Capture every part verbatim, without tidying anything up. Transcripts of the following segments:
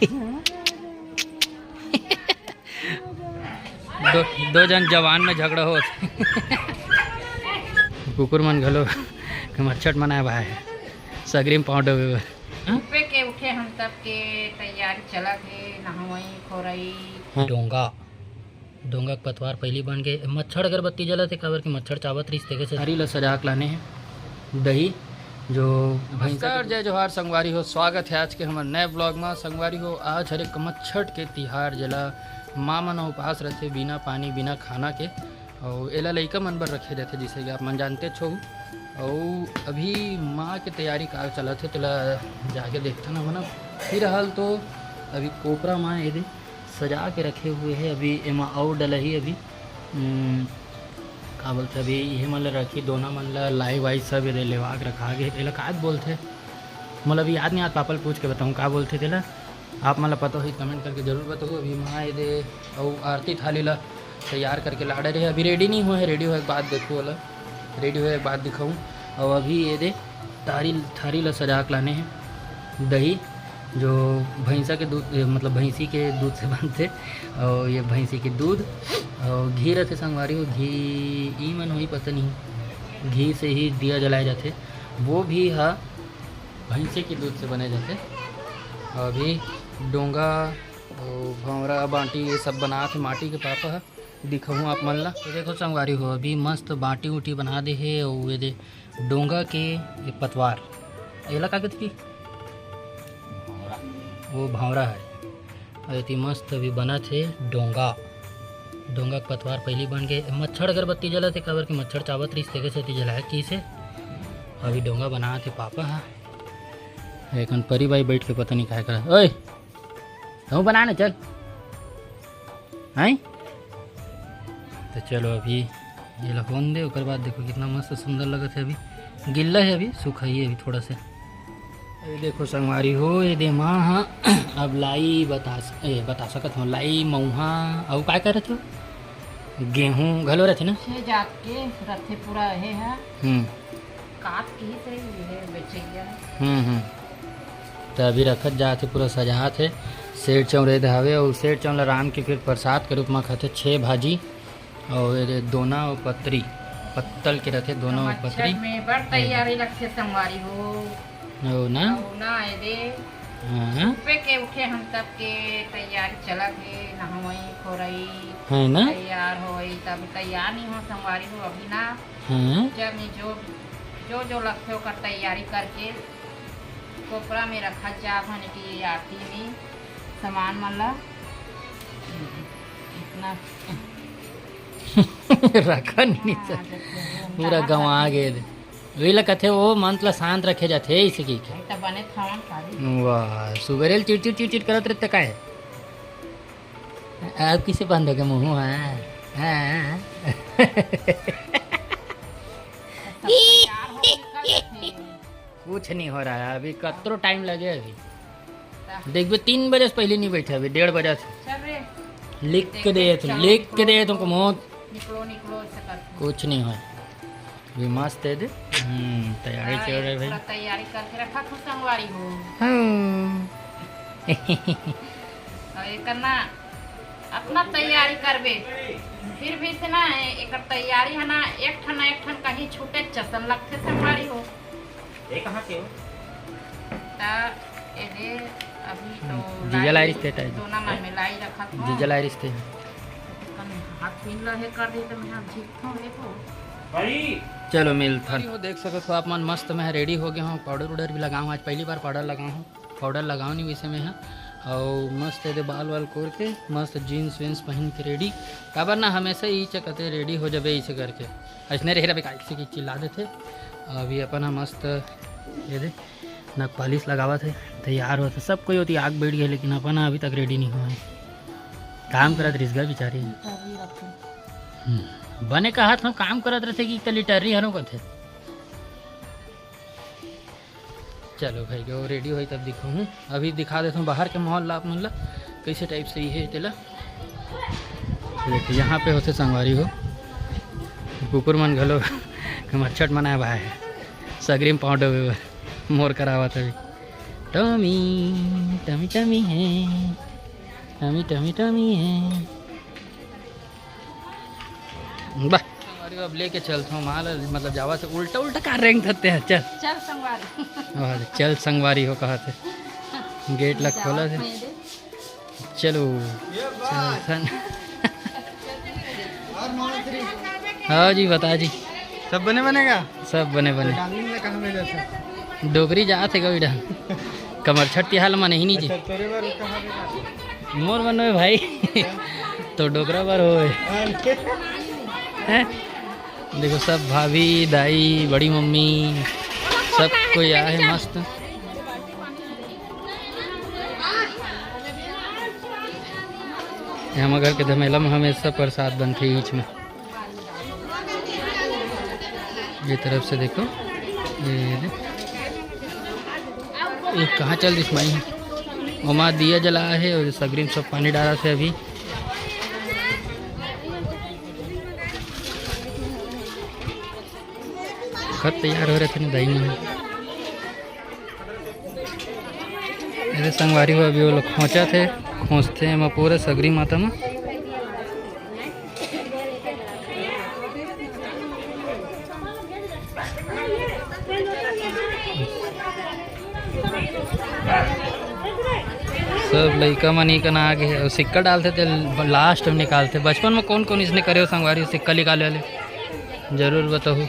दो, दो जन जवान में झगड़ा होत। कुकुर मन घलो मच्छर मनाए भाई, सगरी म पाँव डोबे बर। हाँ? सुबह के उठे हम तब के तैयारी चलत हे, नहवई खोरई। हाँ। डोंगा, डोंगा के पतवार पहिली बन के मच्छर अगरबत्ती जलत हे, काबर के मच्छर चावत रहिस तेके से। थारी ल सजा के लाने हे दही जो भैंसा नमस्कार, के जय जोहार संगवारी हो, स्वागत है आज के हमर नए ब्लॉग में। संगवारी हो, आज हरे कमच्छट के तिहार, जेला माँ मन उपास रथे बिना पानी बिना खाना के, अउ एला लइका मन बर रखे रथे, जैसे कि आप मन जानते छो। अउ अभी माँ के तैयारी का चलत हे, तेला जाके देखथन हमन। फिलहाल तो अभी कोपरा माँ एदे सजा के रखे हुए है, अभी एमा अउ डलही अभी। हम्म, का बोलथे, अभी इहे मन ल रखी, दोना मन ल लाई वाई सब एदे लेवा के रखा गे। एला का बोलथे, मोला अभी याद नहीं आत, पापा ल पूछ के बताऊँ का बोलथे तेला। आप मन ल पता होही, कमेंट करके जरूर बताहू। अभी माँ एदे अउ आरती थाली ला तैयार करके ला डरे हे, अभी रेडी नहीं होए हे, रेडी होए के बाद देखू ओला, रेडी होए के बाद दिखाऊँ। अउ अभी एदे थारी, थारी ला सजा के लाने हे दही, जो भैंसा के दूध, ए, मतलब भैंसी के दूध से बनथे, अउ ये भैंसी के दूध अउ घी रथे संगवारी हो, घी ई मन होही पता नहीं, घी से ही दिया जलाए जाथे, वो भी हा भैंसी के दूध से बने जाथे। अभी डोंगा अउ भौंरा बाटी ये सब बनात हे माटी के पापा ह, दिखाहूँ आप मन ला। तो देखो संगवारी हो, अभी मस्त बाटी उटी बना दे हे, अउ ये दे डोंगा के ये पतवार, एला का कथे कि? भौंरा। वो भौंरा है। अउ एती मस्त अभी बनत हे डोंगा, डोंगा के पतवार पहिली बन के मच्छर अगरबत्ती जलत हे, काबर के मच्छर चावत रहिस तेके सेती जलाए किस हे। अभी डोंगा बनात हे पापा ह। एकन परी बाई बैठ के पता नहीं काय करत। ओए, तहूँ बना ना, चल। हैं? तो चलो अभी ये ला होन दे, ओकर बाद देखो कितना मस्त सुंदर लगत हे। अभी गिल्ला हे, अभी सुखाई हे अभी थोड़ा सा। ये देखो संगवारी हो, ये दे माँ हा अब लाई बतास-, ए, बता सकत हो, लाई मऊहा, अउ काय करत हो? गेहूं घलो रथे ना? छे जात के रथे पूरा हे हा। हम्म। काट के ही सही ये बेचैया है। हम्म, हम्म। तो अभी रखत जात हे, पूरा सजात हे। सेठ चौंरेद हवे, अउ सेठ चौंला राम के फिर प्रसाद के रूप में खाथे छे भाजी, अउ ये दे दोना अउ पतरी, पत्तल के रथे दोना अउ मच्छर पतरी। में बड़ तैयारी लगथे संगवारी हो। अउ ना? अउ ना, ये दे हाँ। सुबह के उठे हम तब के तैयारी चलत हे, नहवई खोरई है ना? तैयार होई, तब तैयार नहीं हो संगवारी हो अभी ना। हाँ। जब में जो, जो, जो लगथे ओकर तैयारी करके कोपरा में रखत जात हन कि आरती में सामान मन ला इतना रखन नहीं हाँ, सर। जब पूरा रखत गंवा हन। गे। वही ला कथे, वो मन ला शांत रखे जाथे, इसे की। त बने थावन काली। वाह, सुबेरे ले चिड़चिड़, चिड़चिड़ करत रहते का है? अब किसे बंद हो गया मुँह? हाँ, हाँ। तब तैयार हो के कर देथे। कुछ नहीं हो रहा है अभी, कतरो टाइम लगे अभी। देखबे, तीन बजे से पहले नहीं बैठे अभी, डेढ़ बजे से। चल रे। लिख के दे, लिख के दे तुमको मौत। निकलो, निकलो, ऐसे करके। कुछ नहीं हो, अभी मस्त है दे। हम्म, तैयारी हाँ, चल रही है भाई। पूरा तैयारी करके रखा था संगवारी हो। हाँ। और ये करना, अपना तैयारी करबे, फिर भी से ना, एकर तैयारी है ना, एक ठन, एक ठन कहीं छूटे चसन लगथे संगवारी हो। ये कहाँ के हो? त एदे अभी तो हम्म, जीजा लाई रिश्ते ताई। दोना मन में लाई रखत हो। जीजा लाई रिश्ते। कने हाथ पीन ला हे कर दे तो मैं हाथ झीकत हूँ, देखो। भाई। चलो मिलथन। वो देख सकत हो आप मन, मस्त मैं रेडी हो गया हूँ, पाउडर उडर भी लगाऊँ, आज पहली बार पाउडर लगाऊँ, पाउडर लगाऊँ नहीं वैसे मैं हाँ। अउ मस्त एदे बाल वाल कोर के मस्त जींस वींस पहन के रेडी, काबर ना हमेशा ही चकते रेडी हो जाबे इसे करके। ऐसने रहे रहे, काहे किसी की चिल्ला देथे। अभी अपन ह मस्त ये दे नक पालिश लगावत हे, तैयार होत हे। सब कोई ओती आग बैठ गए, लेकिन अपन ह अभी तक रेडी नहीं हुआ है। काम करत रहिस गा बेचारी। हम्म, बने कहत हूँ, काम करत रहथे कि एक त लिटर्री हरो कथे। चलो भाई, जो रेडी होई तब दिखाऊँ। अभी दिखा देता हूँ बाहर के माहौल ला आप मन ला, कैसे टाइप से ही है तेला। देखिए, यहाँ पे होते संगवारी हो, कुकुर मन घलो मच्छर मनाए भाई, सगरी म पाँव डोबे बर मोर करावत अभी। टमी, टमी, टमी है, टमी, टमी, टमी है। वाह। अरे, अब लेके चलथों माल, मतलब, जावा से उल्टा उल्टा का रेंग थते हैं। चल। चल संगवारी। वाह, चल संगवारी हो कहा थे। गेट ला खोला थे। चलो। चल सन। हाँ जी, बता जी। सब बने बनेगा। सब बने बने। डार्लिंग ला कहाँ भेजा था? डोकरी जात हे कभी डाल। कमरछठ तिहार ला मनही नहीं जी। अच्छा, तोरे बर कहाँ भेजा था? मोर मन में भाई। तो डोकरा बर होए। हाँ। हैं? देखो, सब भाभी, दाई, बड़ी मम्मी, सब कोई आए हे मस्त। ये हमर घर के धमेला में हमेशा प्रसाद बनथे ईच में। ये तरफ से देखो, ये दे। ये कहाँ चल दिस माई? ओमा दिया जला हे और सगरी में सब पानी डाला थे अभी। खत तैयार हो रहे थे ना दाई मन। अरे संगवारी हो, अभी वो लोग खोंचा थे, खोंचते हैं पूरा सगरी माता में। सब लइका मन इकन आ गे हे। अउ सिक्का डालथे ते लास्ट में निकालथे। बचपन में कौन कौन इसने करे हो संगवारी, सिक्का निकाले वाले? जरूर बताहू।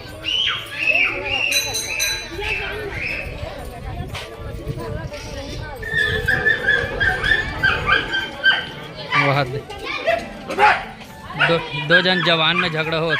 वाह दे। दो, दो जन जवान में झगड़ा होत।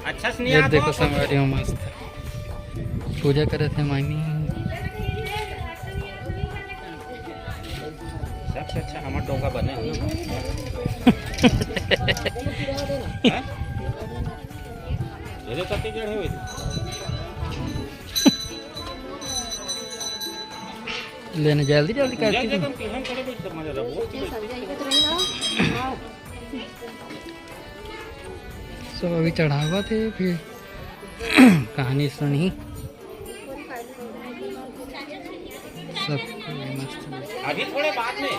अच्छा से नहीं ये आता देखो हो। संगवारी हो, मस्त पूजा करत हे मायनी। सबसे अच्छा हमर डोंगा बने हो ना। हैं? ये तो कति जड़ है वैसे। लेने जल्दी जल्दी पूजा करती के हूँ। तुम पीहन करे बैठ कर मजा लो। सब अभी चढ़ावत हे, फिर कहानी सुनही। सब मस्त। अभी थोड़े बाद में,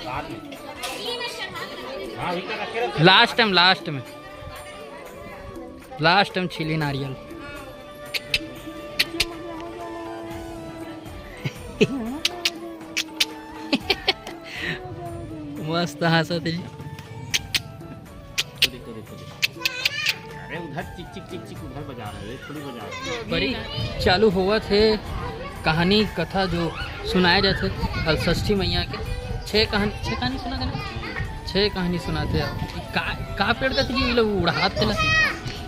बाद में। हाँ, अभी तो रखे रहो। लास्ट टाइम, लास्ट में, लास्ट टाइम छीली नारियल। मस्त हंसत हे जी। देखो, देखो, देखो। अरे उधर चिक चिक चिक चिक उधर बजा रहा है, ये थोड़ी बजा रहा है। परी चालू होवत हे कहानी कथा जो सुनाए जाथे हलषष्ठी मैया के। छह कहानी, छह कहानी सुना देना, छह कहानी सुनाथे। का, का पेड़ का थी ये लोग उड़ात तेला?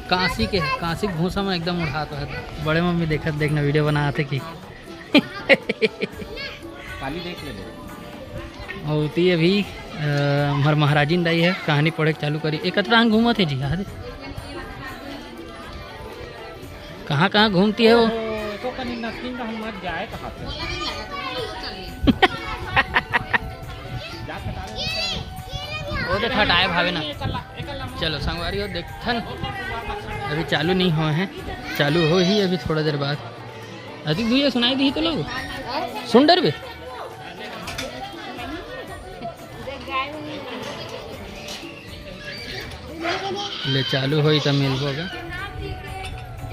कांसी के, कांसी के भूसा में एकदम उड़ात है। बड़े मम्मी देखत देखना वीडियो बनात हे कि काली देख ले। अउ ती अभी, अ, हमर महाराजिन दाई हे, कहानी पढ़े के चालू करी। एकतरा हम घूमत हे जी, हाँ दे। कहाँ, कहाँ घूमती है वो? तो कनी नसीन हम मत जाए कहाँ पे। वो तो हटाए भावे ना। चलो संगवारी हो, देखथन, अभी चालू नहीं हुए हैं, चालू हो ही अभी थोड़ा देर बाद। अतिक भैया सुनाई दी तो लोग सुन डर बे। ले चालू होई त मिलबो गा।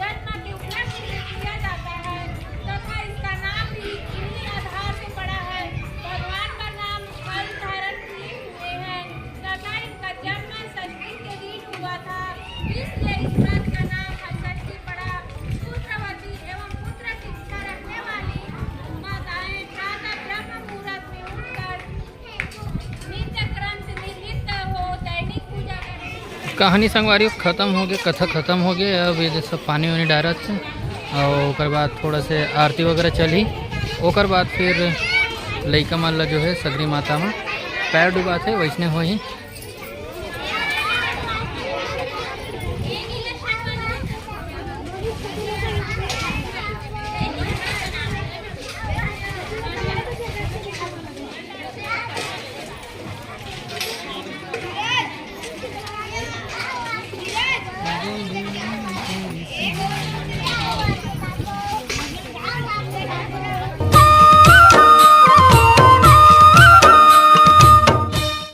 जन्म के उपलक्ष्य में किया जाता है तथा इसका नाम भी इन्हीं आधार से पड़ा है। भगवान का नाम फल धारण किए हुए हैं तथा इनका जन्म संस्कृत के दिन हुआ था, इसलिए इस व्रत का नाम हलषष्ठी पड़ा। पुत्रवती एवं पुत्र की इच्छा रखने वाली माताएं प्रातः ब्रह्म मुहूर्त में उठकर नित्य क्रम से निर्मित हो दैनिक पूजा करें। कहानी संगवारी खत्म हो गए, कथा खत्म हो गए। अब ये सब पानी वानी डारत हे और ओकर बाद थोड़ा से आरती वगैरह चली, ओकर बाद फिर लइका मन ला जो है सगरी माता में पैर डुबात हे, वैसने होही।